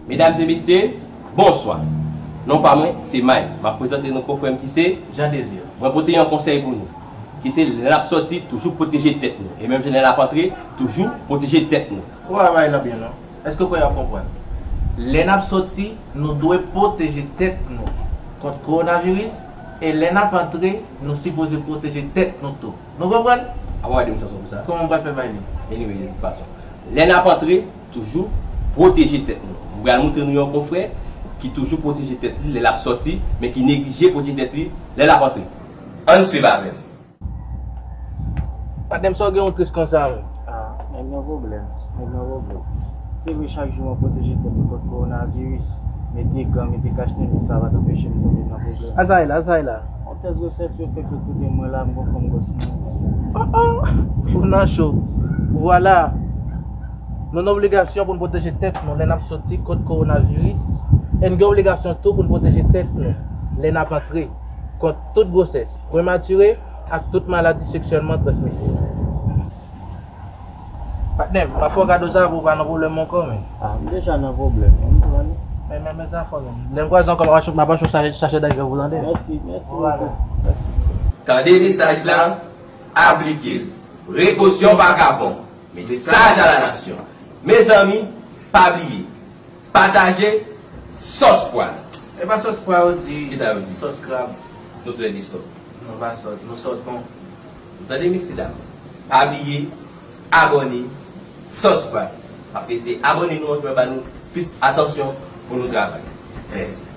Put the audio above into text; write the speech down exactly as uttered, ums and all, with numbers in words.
Medam e mesye, bonswa. Non pa mwen, se May. M ap prezante nou konfrè m ki se Jean Désir. Mwen pote yon konsèy pou nou, ki se lè n ap sòti, toujou pwoteje tèt nou. E menm jan lè n ap antre, toujou pwoteje tèt nou. Ou pa bay la byen non. Èske w kwè y ap konprann? Lè n ap sòti, nou dwe pwoteje tèt nou kont kowonaviris, e lè n ap antre, nou sipoze pwoteje tèt nou tou. Nou konprann? Apa w gade m sanson pou sa? Kòman m pral fè bay li? Anyway, de tout fason, lè n ap antre, toujou pwoteje tèt nou. M pral montre nou yon konfrè ki toujou pwoteje tèt li lè l ap sòti, men ki neglije pwoteje tèt li lè l ap antre. Ann swiv avè m. Patnè m, sa w gen ou tris konsa menm? Ah, nèg nan pwoblèm, nèg nan pwoblèm. Se vre, chak jou mwen pwoteje tèt mwen kont kowonaviris, mete gan, mete kach nan men, sa pa t anpeche m tonbe nan pwoblèm. Azayla, Azayla. Yon tès gwosès yo fèk sot kote mwen la, m gon fanm gwòs mwen. Oh, oh, ou nan cho. Vwala. Nou nan obligasyon pou n pwoteje tèt nou lè n ap sòti kont kowonaviris, e n gen obligasyon tou pou n pwoteje tèt nou lè n ap antre kont tout gwosès prematire ak tout maladi seksyèlman transmisib. Patnè m, m ap fè w kado sa pou w pa nan pwoblèm ankò, men. Ah, m deja nan pwoblèm, men m pran li. Men, men, men sa fò, men. Lè m kwaze ankò, m ap achte, m ap achte yon sachè, sachè dayvè pou w tande. Mèsi, mèsi. Vwala. Tande mesaj la, aplike l. Prekosyon vakabon. Mesaj a la nasyon. Mezanmi, pa bliye. Pataje sòs pwa. E pa sòs pwa yo di. Kisa yo di? Sòs krab. Nou tou lè di sòt. Nou pa sòt, nou sòt bon. Ou tande, mesyedam? Pa bliye abòne sòs pwa. Paske se abòne nou an ki va ba nou plis atansyon pou nou travay. Mèsi.